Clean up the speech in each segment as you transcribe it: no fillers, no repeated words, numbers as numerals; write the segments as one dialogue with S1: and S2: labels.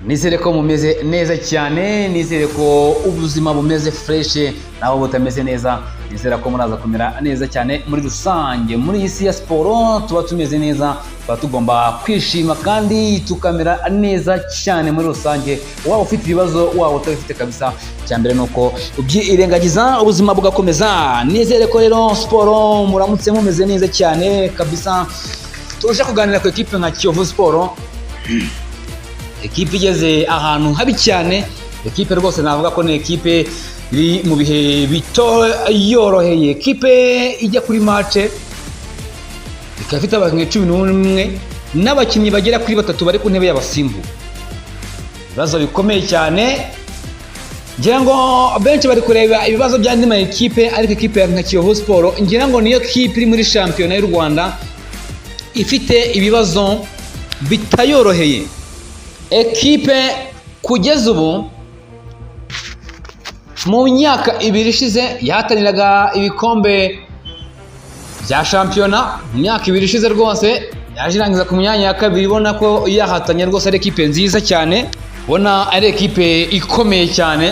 S1: Nizere ko mumeze neza cyane, nizere ko ubuzima bumeze fresh, naho butameze neza nizera ko muraza kumera neza cyane. Muri rusange, muri iyi si ya siporo tuba tumeze neza, tuba tugomba kwishima kandi tukamera neza cyane muri rusange. Waba ufite ibibazo, waba utabifite, kabisa icya mbere ni uko ubyirengagiza, ubuzima bugakomeza. Nizere ko rero siporo muramutse mumeze neza cyane kabisa. Tuje kuganira ku ekipe nka Kiyovu Sport, ekipe igeze ahantu habi cyane, ekipe rwose navuga ko ni ekipe iri mu bihe bitayoroheye, ekipe ijya kuri match ikaba ifite abakinnyi 11 n'abakinnyi bagera kuri batatu bari ku ntebe y'abasimbura. Ibibazo bikomeye cyane. Ngira ngo benshi bari kureba ibibazo by'andi ma ekipe, ariko ekipe nka Kiyovu Sport ngira ngo niyo kipe iri muri shampiyona y'u Rwanda ifite ibibazo bitayoroheye. Ekipe kugeza ubu, mu myaka 2 ishize yahataniraga ibikombe bya shampiyona. Mu myaka 2 ishize rwose yaje irangiza ku myanya ya kabiri, ubona ko yahatanye rwose, ari ekipe nziza cyane, ubona ari ekipe ikomeye cyane.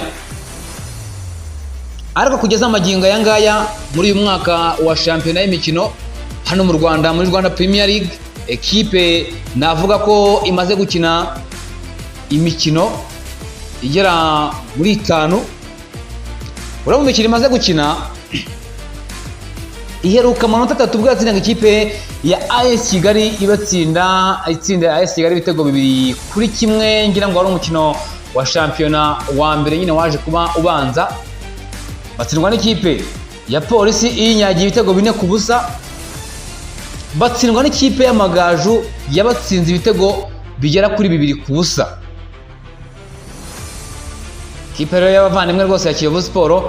S1: Ariko kugeza amagingo aya ngaya, muri uyu mwaka wa shampiyona y'imikino hano mu Rwanda, muri Rwanda Premier League, ekipe navuga ko imaze gukina imikino igera muri itanu. Urabona, mu mikino imaze gukina, iheruka amanota 3 ubwo yatsindaga ikipe ya AS Kigali, ibatsinda, itsinda AS Kigali ibitego 2-1. Ngira ngo wari umukino wa shampiyona wa mbere nyine waje kuba ubanza. Batsindwa n'ikipe ya Polisi iyinyagiye ibitego 4-0, batsindwa n'ikipe y'Amagaju yabatsinze ibitego bigera kuri 2-0. Ikipe rero y'abavandimwe rwose ya Kiyovu Sport,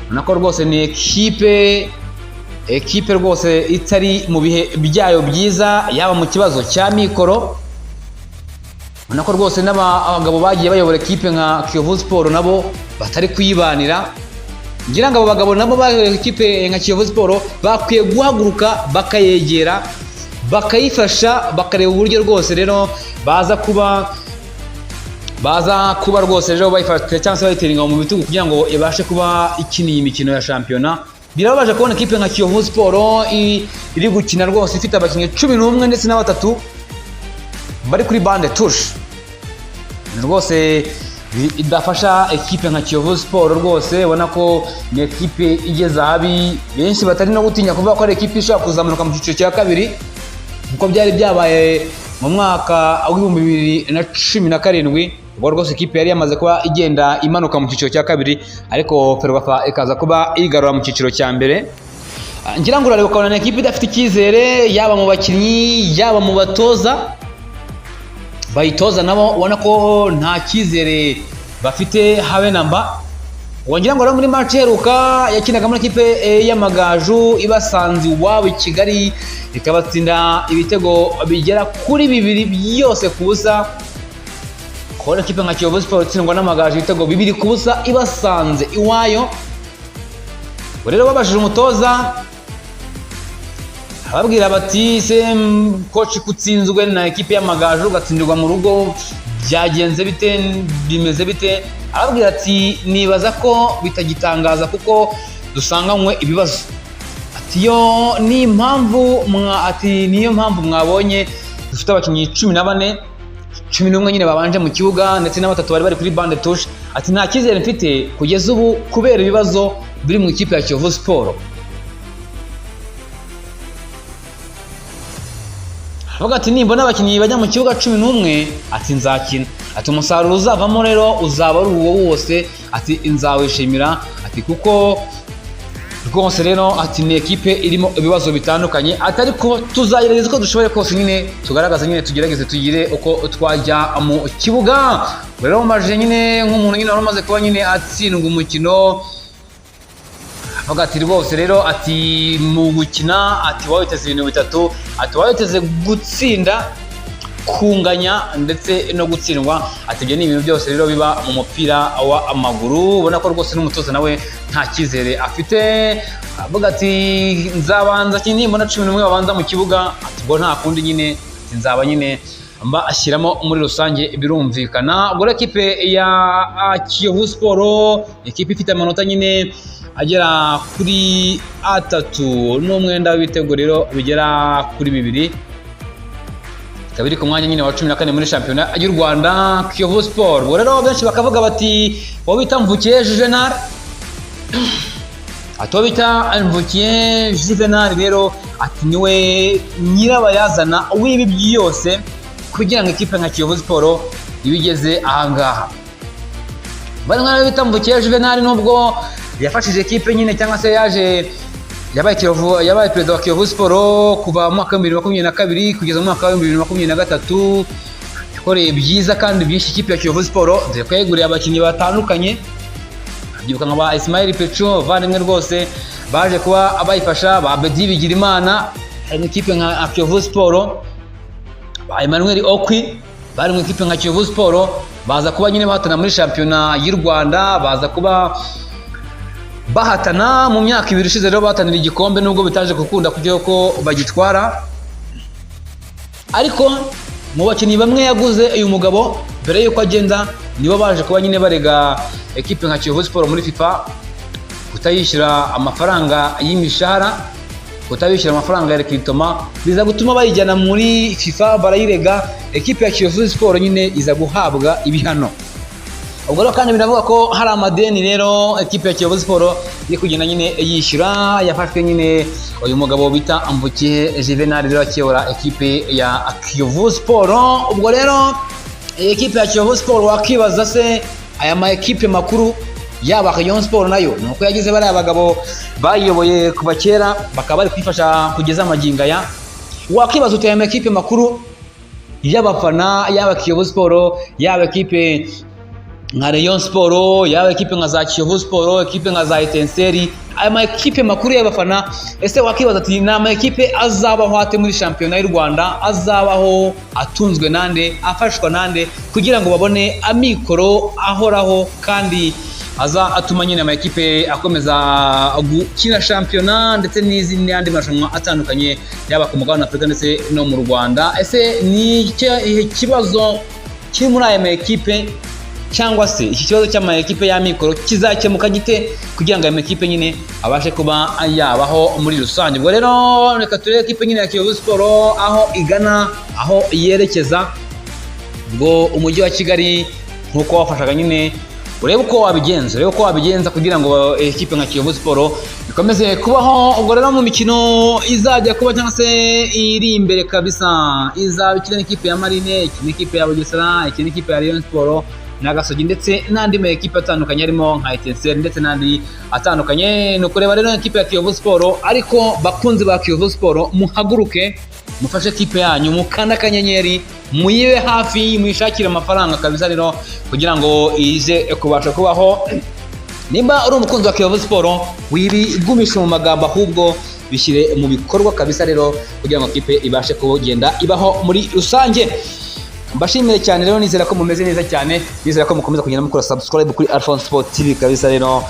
S1: ubona ko rwose ni ekipe rwose itari mu bihe byayo byiza, yaba mu kibazo cya mikoro. Ubona ko rwose n'abagabo bagiye bayobora ekipe nka Kiyovu Sport nabo batari kuyibanira. Ngira ngo abo bagabo nabo bayoboye ekipe nka Kiyovu Sport bakwiye guhaguruka, bakayegera, bakayifasha, bakareba uburyo rwose rero baza kuba rwose rero bayifata cyangwa se bayitera ingabo mu bitugu kugira ngo ibashe kuba ikiniye imikino ya shampiyona. Birababaje kubona ekipe nka Kiyovu Sport iri gukina rwose ifite abakinnyi 11 ndetse na batatu bari kuri banc de touche. Rwose idafasha ekipe nka Kiyovu Sport. Rwose ubona ko ni ekipe igeze ahabi, benshi batari no gutinya kuvuga ko ari ekipe ishobora kuzamuka mu cyiciro cya kabiri, nkuko byari byabaye mu mwaka wa 2017, ubwo rwose ikipe yari yamaze kuba igenda imanuka mu cyiciro cya kabiri, ariko Ferwafa ikaza kuba igarura mu cyiciro cya mbere. Ngira ngo urareba ukabona ni ekipe idafite icyizere, yaba mu bakinnyi, yaba mu batoza bayitoza, nabo ubona ko nta cyizere bafite habe na mba. Wagira ngo rero muri match iheruka yakinaga muri ekipe y'Amagaju, ibasanze iwabo i Kigali, ikabatsinda ibitego bigera kuri bibiri byose ku busa. Kubona ekipe nka Kiyovu Sport itsindwa n'Amagaju ibitego 2-0 ibasanze iwayo. Ubwo rero babajije umutoza, ababwira bati: "Se coach, kutsinzwe na ekipe y'Amagaju, ugatsindirwa mu rugo, byagenze bite? Bimeze bite?" Arababwira ati: "Nibaza ko bitagitangaza kuko dusanganywe ibibazo." Ati: "Yo ni impamvu mwa," ati: "Niyo mpamvu mwabonye dufite abakinnyi 14, 11 nyine babanje mu kibuga ndetse na batatu bari bari kuri banc de touche." Ati: "Nta cyizere mfite kugeza ubu kubera ibibazo biri mu ikipe ya Kiyovu Sport." Avuga ati: "Nimbona abakinnyi bajya mu kibuga 11," ati, "nzakina." Ati: "Umusaruro uzavamo rero uzaba ari uwo wose," ati, "nzawishimira." Ati: "Kuko rwose rero," ati, "ni ekipe irimo ibibazo bitandukanye." Ati: "Ariko tuzagerageza uko dushoboye kose nyine, tugaragaze nyine, tugerageze tugire uko twajya mu kibuga." Rero mumajije nyine nk'umuntu nyine wari umaze kuba nyine atsindwa umukino, avuga ati rwose rero, ati mu gukina, ati waba witeze ibintu bitatu, ati waba witeze gutsinda, kunganya ndetse no gutsindwa. Ati: "Ibyo ni ibintu byose rero biba mu mupira w'amaguru." Ubona ko rwose n'umutoza nawe nta cyizere afite. Avuga ati: "Nzabanza nimbona 11 babanza mu kibuga." Ati: "Ubwo nta kundi nyine." Ati: "Nzaba nyine mbashyiramo muri rusange, birumvikana. Ubwo rero ekipe ya Kiyovu Sport, ekipe ifite amanota nyine agera kuri 3 n'umwenda w'ibitego rero bigera kuri 2, ikaba iri ku mwanya nyine wa 14 muri shampiyona y'u Rwanda, Kiyovu Sport. Ubwo rero benshi bakavuga bati wowe bita Mvukiye Juvenal, ati uwo bita Mvukiye Juvenal rero, ati niwe nyirabayazana w'ibi byose kugira ngo ikipe nka Kiyovu Sport ibe igeze ahangaha. Bari nka bita Mvukiye Juvenal, nubwo yafashije ekipe nyine cyangwa se yaje yabaye Kiyovu, yabaye perezida wa Kiyovu Sport kuva mu mwaka wa 2022 kugeza mu mwaka wa 2023, yakoreye byiza kandi byinshi ikipe ya Kiyovu Sport, dore ko yeguriye abakinnyi batandukanye. Byibuka nka ba Ismail Pecho, abavandimwe rwose baje kuba bayifasha, ba Bedi Bigirimana hari mu ikipe nka Kiyovu Sport, ba Emmanuel Okwi bari mu ikipe nka Kiyovu Sport, baza kuba nyine bahatana muri shampiyona y'u Rwanda, baza kuba bahatana mu myaka 2 ishize rero, bahatanira igikombe nubwo bitaje gukunda kugira ko bagitwara. Ariko mu bakinnyi bamwe yaguze uyu mugabo mbere y'uko agenda, nibo baje kuba nyine barega ekipe nka Kiyovu Sport muri FIFA kutayishyura amafaranga y'imishahara, kutabishyura amafaranga ya recrutement, biza gutuma bayijyana muri FIFA barayirega. Ekipe ya Kiyovu Sport nyine iza guhabwa ibihano. Ubwo rero kandi biravuga ko hari amadeni rero ekipe ya Kiyovu Sport iri kugenda nyine yishyura, yafashwe nyine uyu mugabo bita Mvukiye Juvenal rero akiyobora ekipe ya Kiyovu Sport. Ubwo rero ekipe ya Kiyovu Sport, wakibaza se aya ma ekipe makuru, yaba Rayon Sport nayo ni uko yagize bariya bagabo bayiyoboye kuva kera, bakaba bari kwifasha kugeza amagingo aya. Wakibaza uti aya ma ekipe makuru y'abafana, yaba Kiyovu Sport, yaba ekipe nka Rayon Sport, yaba ekipe nka za Kiyovu Sport, ekipe nka za Etincelle, aya ma ekipe makuru y'abafana, ese wakibaza ati ni ama ekipe azabaho ate muri shampiyona y'u Rwanda? Azabaho atunzwe nande, afashwa nande, kugira ngo babone amikoro ahoraho kandi aza atuma nyine ama ekipe akomeza gukina shampiyona ndetse n'izindi n'andi marushanwa atandukanye, yaba ku mugabane wa Afurika ndetse no mu Rwanda? Ese ni ikihe kibazo kiri muri aya ma ekipe, cyangwa se iki kibazo cy'ama ekipe y'amikoro kizakemuka gite kugira ngo aya makipe nyine abashe kuba yabaho muri rusange? Ubwo rero reka turebe ekipe nyine ya Kiyovu Sport aho igana, aho yerekeza. Ubwo umujyi wa Kigali nk'uko wafashaga nyine, urebe uko wabigenza kugira ngo ekipe nka Kiyovu Sport ikomeze kubaho. Ubwo rero mu mikino izajya kuba cyangwa se iri imbere kabisa, izaba ikina n'ikipe ya Marine, ikina n'ikipe ya Bugesera, ikina n'ikipe ya Rayon Sport na Gasogi, ndetse n'andi ma ekipe atandukanye harimo nka Etincelle ndetse n'andi atandukanye. Ni ukureba rero ekipe ya Kiyovu Sport. Ariko bakunzi ba Kiyovu Sport, muhaguruke mufashe ekipe yanyu, mukanda akanyenyeri, muyibe hafi, muyishakire amafaranga kabisa rero kugira ngo ize kubasha kubaho. Nimba uri umukunzi wa Kiyovu Sport, wibigumisha mu magambo, ahubwo bishyire mu bikorwa kabisa rero kugira ngo ekipe ibashe kugenda ibaho muri rusange. Mbashimire cyane rero, nizera ko mumeze neza cyane, nizera ko mukomeza kugenda mukora subscribe kuri Alphonse Sport TV kabisa rero.